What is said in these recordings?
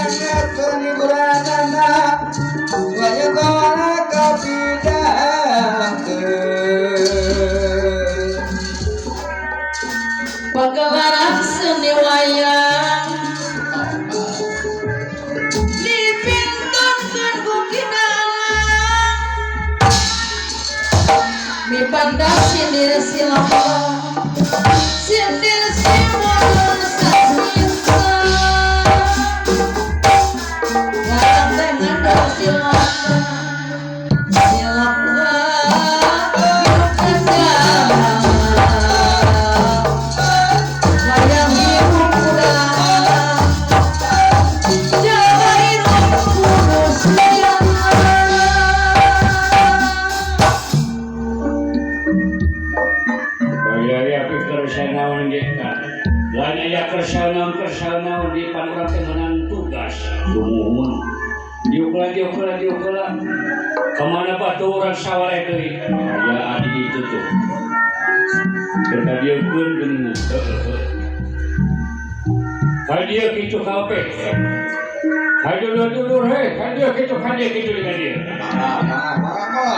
Yang guranana wayang kapidangkeun. Pagelaran seni wayang dipintonkeun ku Ki Dalang, mipanda sindir silapa, sindir simulun sasmita, wayang teh ngandel silapa silapa hirup dalam wayang hirup dalam jawa hirup kudu silapa. Bagi api kersa naon ge ka. Lain aya kersa naon di pan urang teh meunang tugas. Gumuhun. Diuk lah, diuk lah, diuk lah. Kemana batu urang saware deui? Aya adi itu tuh. Keur dieukeun geuningan. Ka dieu kitu kabeh. Ka dulur-dulur he, ka dieu kitu, ka dieu kitu, ka dieu. Mangga, mangga, mangga.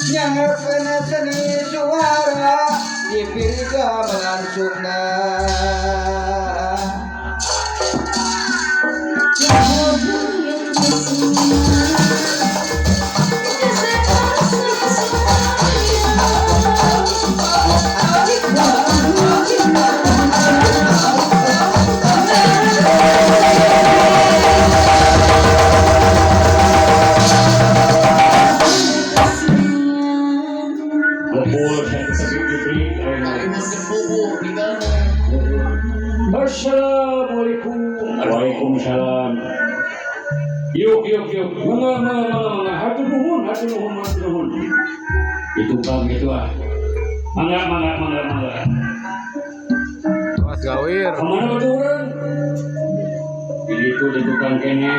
Nyangekeun seni suara di gamelan Sunda. Lebur satu tapi diberi. Assalamualaikum. Waalaikumsalam. Yuk, yuk, yuk. Mangga, mangga, mangga, mangga. Hatur nuhun, hatur nuhun, hatur nuhun. Itu bang itu ah. Mangga, mangga, mangga, mangga. Mas Gawir. Kemana batu orang? Di itu di tukang kene.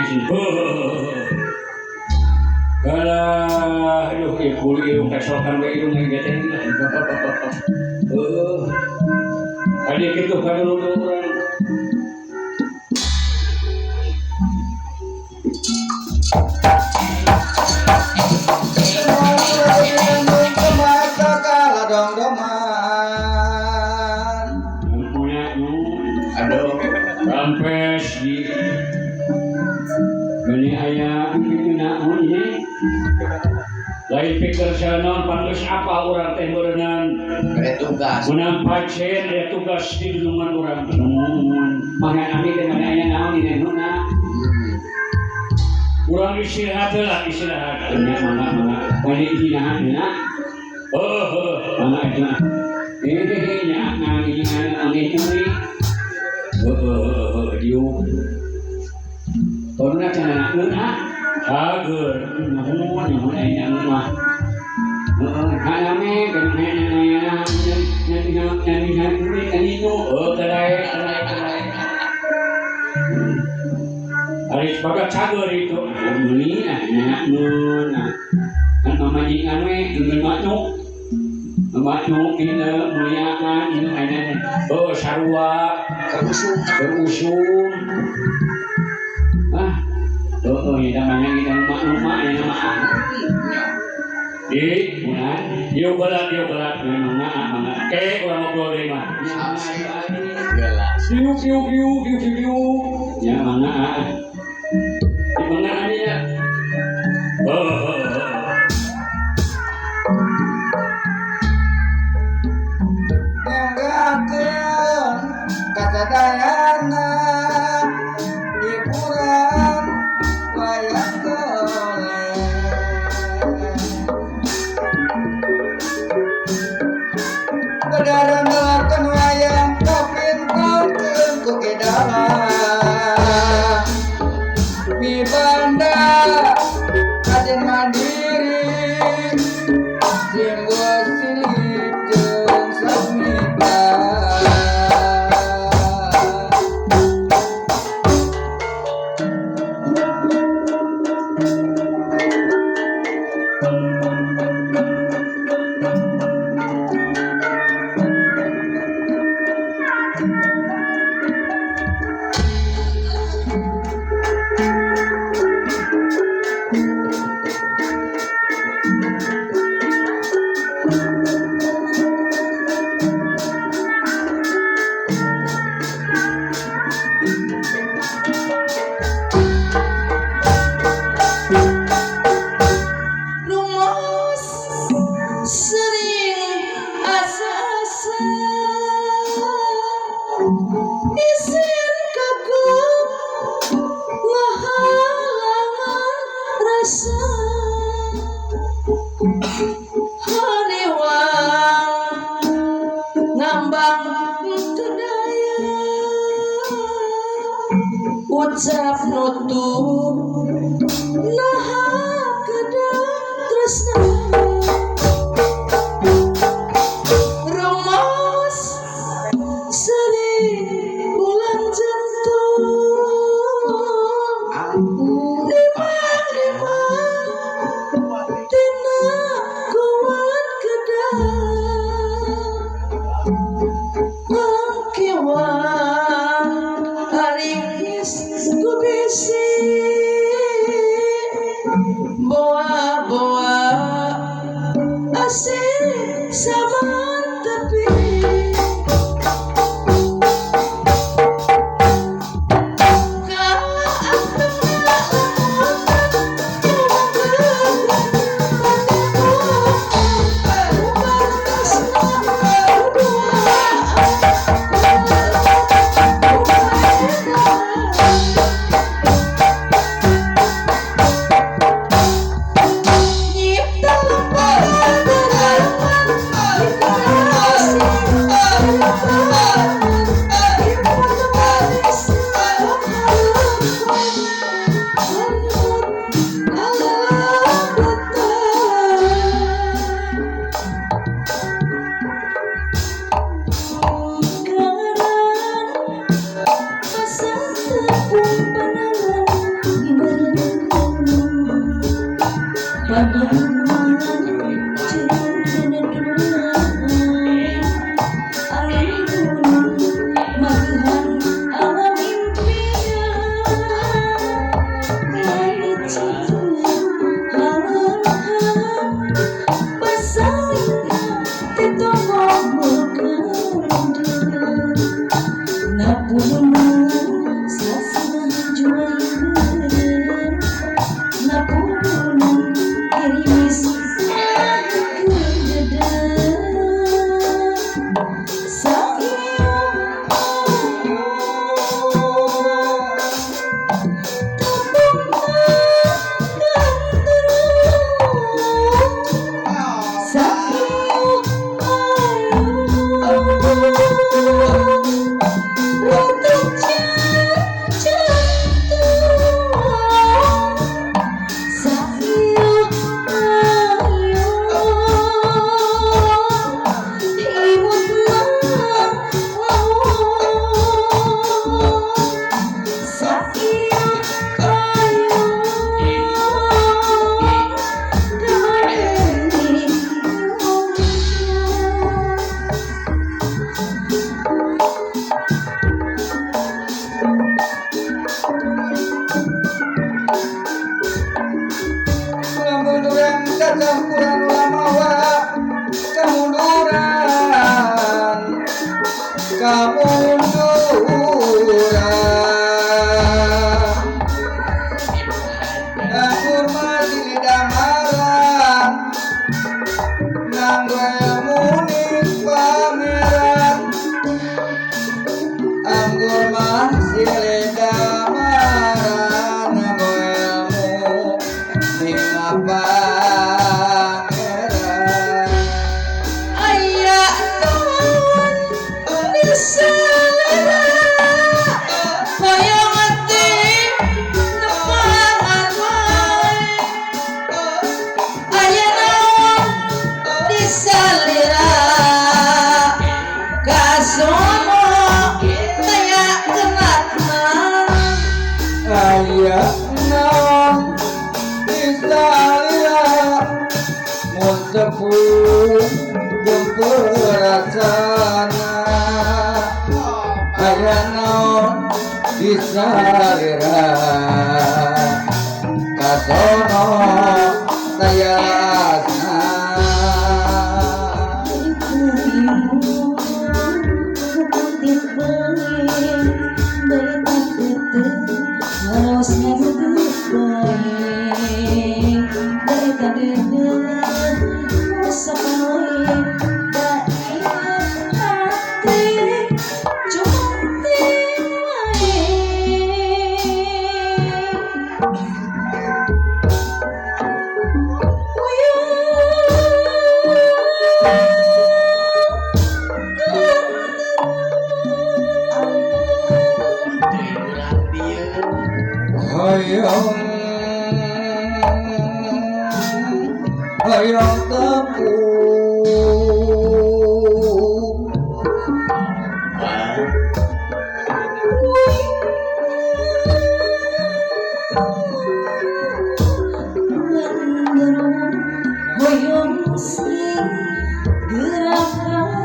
Alah, aduh, ieu irung kesokan we irung ge teh. Heuh. Kadi kitu ka dulu urang. Mata kalah dongdoman. Punya nu Aduh. rampes di Gani aya kitu naon ye? Lain pikir naon pangeus apa urang teh meureunnan Ada tugas. menang pacen aya tugas di dunungan urang. Nuhun. Mangga ami teh mana aya naon di nuna. Urang istirahat heula, istirahat. Nya mangga mangga. Bade istirahat nya. Heuh heuh, mangga itu. Eh nya nang ini nang itu ni. Heuh heuh heuh diuk. Torna cenah ah. Cager, nuhun nuhun aya mah. Heeh, haname kana aya nya nya nya nya nya oh kadai kadai kadai. Ari sebagai cager itu, meuli nya mun. Kan mamajikan we jeung maknyuk. Maknyuk ieu muliakan ieu aya oh sarua Terusum. berusung. Ah, oh, ya namanya kita maknyuk mah ya mah. Di, munan, dieu belat, dieu belat, memang mangga, mangga. Ke urang ngobrol deui mah. Gelas. Diuk, diuk, diuk, diuk, diuk, diuk. Ya mangga. Di mangga ani ya. Oh, oh, oh. Nyanggakeun kasadayana hiburan wayang golek. Bedara melakukan wayang kapintonkeun ku Ki Dalang. Mibanda kajen mandiri simbol silih jeung sasmita. Ngucap nutup naha kedah tresna rumos seri bulan jantung lima tina kuat kedah mangkiwan aringis ku bisi boa-boa asik sama tepi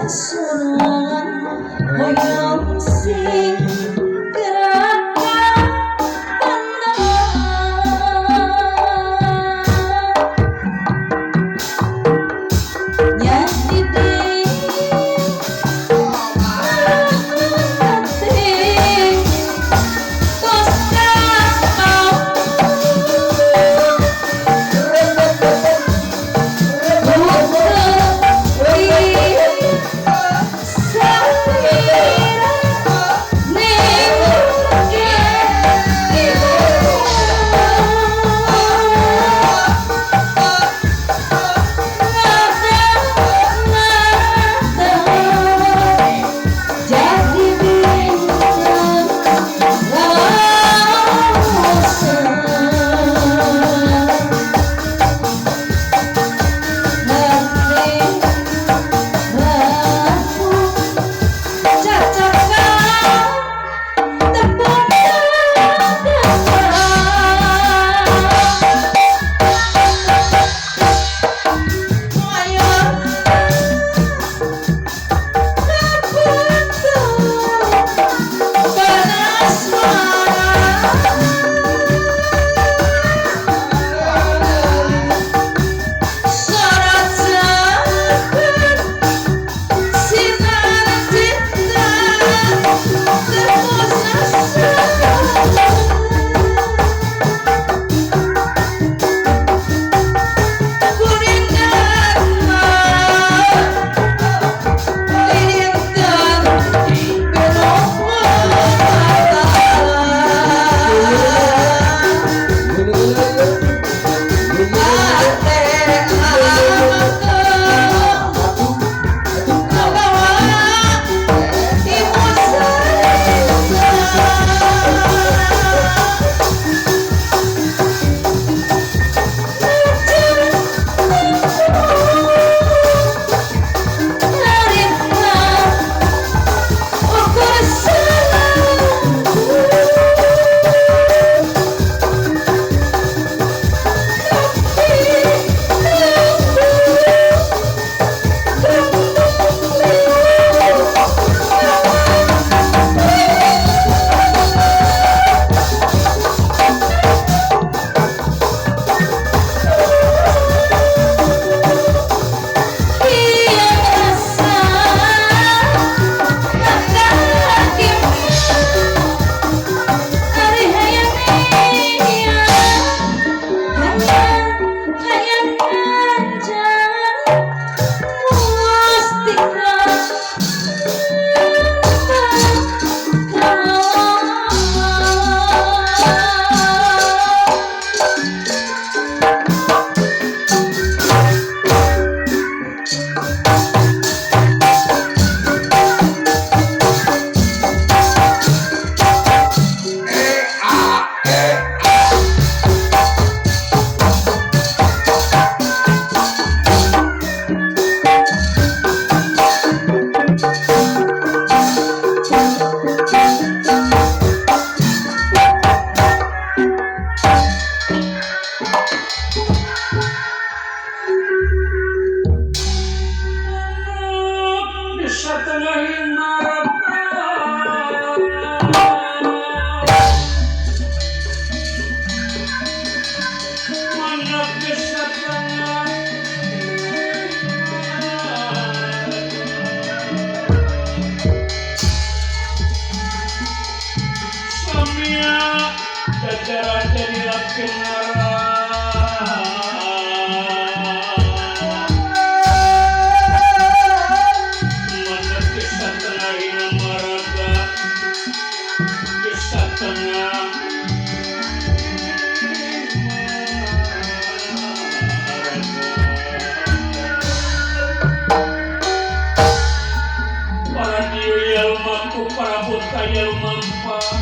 Sun hoyong sing Para